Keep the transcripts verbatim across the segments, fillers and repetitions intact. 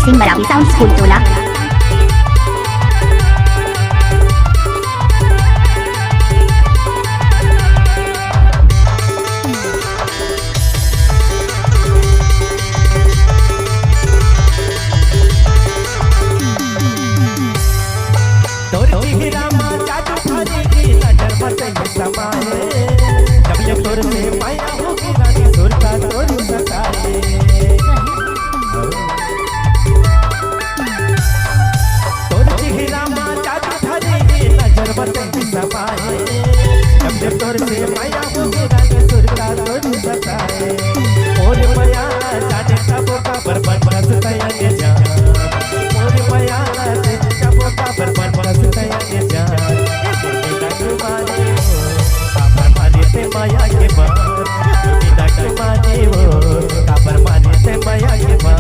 Singh Maravi sound फुलटोला। तोर चेहरा मा जादू भरे के नजर मा तैं समाए। जब जब तोर से माया होगे रानी, सुरता तोर सताए। तोर चेहरा मा जादू भरे के नजर मा तैं समाए। जब जब तोर से माया होगे रानी, सुरता तोर सताए। मोर मया जाने कब काबर बन बस तैं अनजान। मोर मया जाने कब काबर बन बस तैं अनजान। ए मोर डक मारे हो, काबर मारे तैं मया के बान। ए मोर डक मारे हो, काबर मारे तैं मया के बान।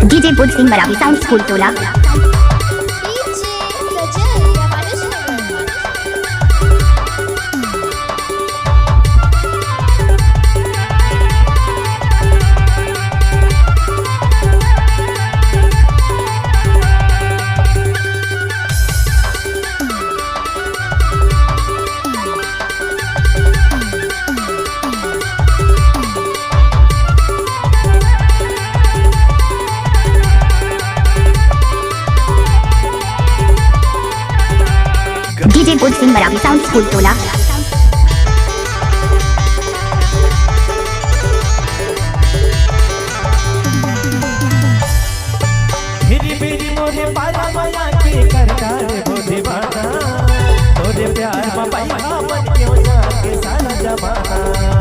डीजे बुध सिंह मरावी साउंड फुलटोला। डीजे बुध सिंह मरावी साउंड फुलटोला। हिरी बिरी मोरे पारा मया के करता रे वो दीवाना। तोरे प्यार मा पाई हा मन क्यों जाके सारा जमाना।